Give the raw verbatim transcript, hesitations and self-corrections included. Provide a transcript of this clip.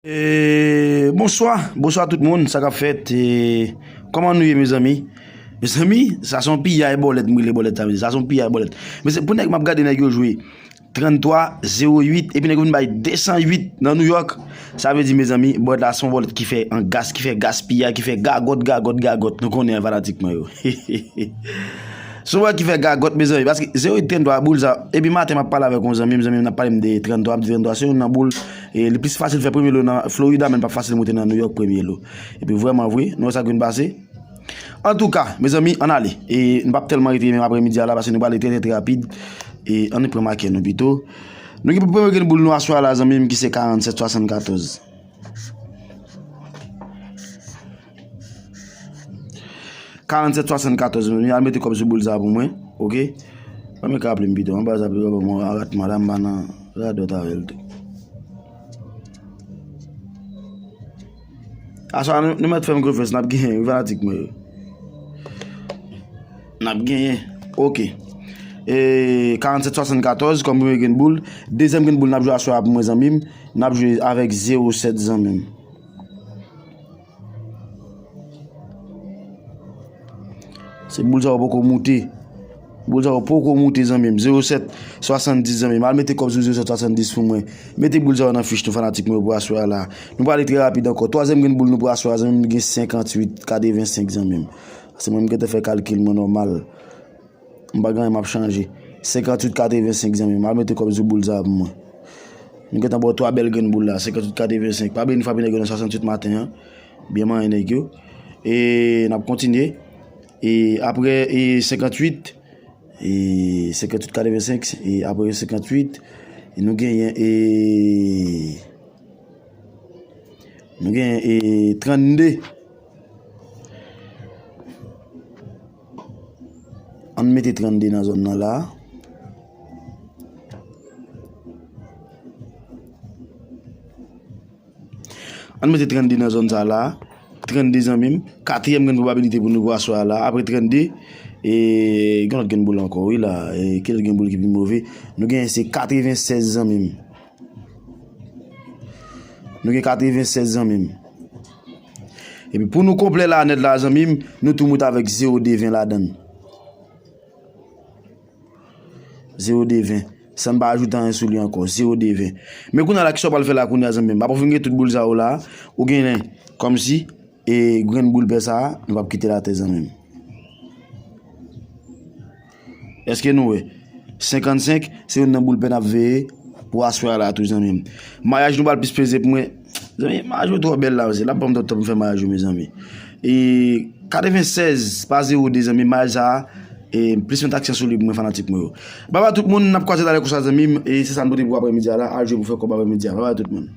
E, bonswa, bonswa tout moun, sa k ap fèt? E, kòman nou ye, mezanmi? Mezanmi, sa se yon piyay bòlèt, m rele bòlèt sa, mezanmi. Sa se yon piyay bòlèt. Men se pou nèg m ap gade nèg yo jwe trannntwa zewo uit, epi nèg yo vin bay de san uit nan New York. Sa vle di, mezanmi, bòlèt la se yon bòlèt ki fè an gas, ki fè gaspiyay, ki fè gagòt, gagòt, gagòt. Nou konnen, fanatik mwen yo. Se yon bòlèt ki fè gagòt, mezanmi, paske zewo uit, trannntwa, boul sa. Epi maten, m ap pale avèk yon zanmi m, zanmi m nan pale m de trannntwa, m di trannntwa se youn nan boul, e, li plis fasil fè premye lo nan Florida, men li p ap fasil moute nan New York premye lo. Epi vrèman vre, nou wè sa k vin pase. Antouka, mezanmi, ann ale. E nou p ap tèlman rete menm aprèmidi a la, paske nou prale trè, trè, trè rapid. E ann pran makè nou pito. Nou gen pou premye grenn boul nou aswè a la, zanmi m, ki se karannsèt swasannkatòz. Karannsèt swasannkatòz, mezanmi, al mete kòb sou boul sa pou mwen, oke? Ban m ka aple m pito, anba sa, pito, bon, arat madanm pa nan radòt avè l tou. Aswè a, nou, nou mèt fè m konfyans, n ap genyen, wi, fanatik mwen yo. N ap genyen. Oke. E, karannsèt swasannkatòz kòm premye grenn boul. Dezyèm grenn boul n ap jwe aswè a pou mwen, zanmi m. N ap jwe avèk zewo sèt, zanmi m. Se boul sa yo poko moute. Boul sa yo poko moute, zanmi m. Zewo sèt swasanndis, zanmi m. Al mete kòb sou zewo sèt swasanndis pou mwen. Mete boul sa yo nan fich nou, fanatik mwen, pou aswè a la. Nou prale trè rapid ankò. Twazyèm grenn boul nou pou aswè a, zanmi m, gen senkantuit katrevensenk, zanmi m. Se mwen m gentan fè kalkil mwen nòmal. M pa gen anyen m ap chanje. Senkantuit katrevensenk, zanmi m. Al mete kòb sou boul sa pou mwen. Nou gentan ba w twa bèl grenn boul la, senkantuit katrevensenk. Pa bliye n frape nèg yo nan swasantuit maten an. Byen manyen nèg yo. E n ap kontinye. E apre, e senkantuit, e senkantuit katrevensenk, e apre senkantuit, e nou genyen, e nou genyen, e trannde. Ann mete trannde nan zòn nan la. Ann mete trannde nan zòn sa la. Trannde, zanmi m. Katriyèm grenn pwobabilite pou nou pou aswè a la. Apre trannde, e, gen lòt grenn boul ankò, wi, la. E, ki lòt grenn boul ki pi move? Nou genyen se katrevennsèz, zanmi m. Nou gen katrevennsèz, zanmi m. Epi pou nou konplè la nèt la, zanmi m, nou tou moute avèk zewo de ven ladan l. Zewo de ven. San n pa ajoute anyen sou li ankò. Zewo de ven. Men kounye a la, kisa w pral fè la kounye a, zanmi m? Apre w fin gen tout boul sa yo la, ou genyen kòmsi, e, grenn boul pè sa a, nou p ap kite l atè, zanmi m. Èske nou wè? Senkannsenk, se youn nan boul pè n ap veye pou aswè a la tou, zanmi m. Mayaj nou pral plis peze pou mwen. Zanmi, mayaj yo twò bèl la, mezanmi. L ap ban m twòp tan pou m fè mayaj yo, mezanmi. E katrevennsèz pa zewo de, zanmi, mayaj sa a, e plis met aksyon sou li pou mwen, fanatik mwen yo. Babay tout moun, n ap kwaze talè konsa, zanmi m, e se sa n pote pou aprèmidi a la, al jwe pou fè kòb aprèmidi a. Babay tout moun.